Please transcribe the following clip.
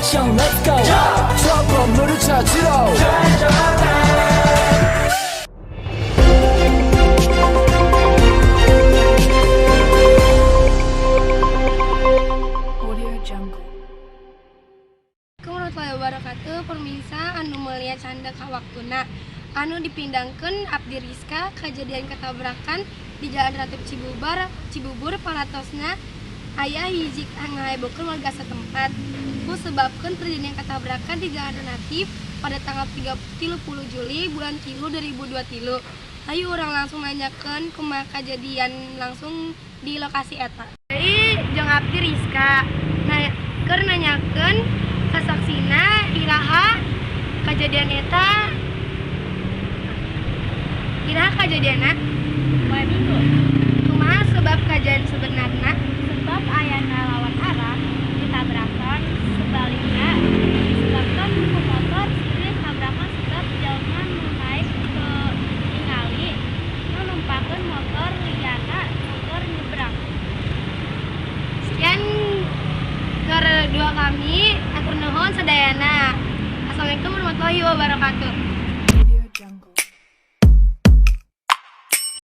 Action, let's go. 트럼프를 찾으러. Audio Jungle. Assalamualaikum warahmatullahi wabarakatuh. Pemirsa anu mulia, candak waktuna. Anu dipindangkeun abdi Rizka, kejadian ketabrakan di Jalan Ratib Cibubar, Cibubur palatosna aya hiji ngahebohkeun warga setempat ku sebabkeun terjadinya ketabrakan di Jalan Alternatif pada tanggal 30 Juli bulan 3 2023. Ayo urang langsung nanyakeun kumaha kejadian langsung di lokasi eta. Jadi jeung abdi Rizka. Nah, keur nanyakeun kasaksina iraha kejadian eta, iraha kejadianna? Poe Minggu. Kumaha sebab kejadian sebenarnya? Sebab ayana lawan arah ditabrakan, sebaliknya disebabkan ku motor silih tabrakan sebab jalma nu naik teu ningali nu numpakeun motor liyana nu keur nyebrang. Sekian kedua kami, atur nuhun sadayana. Assalamualaikum warahmatullahi wabarakatuh.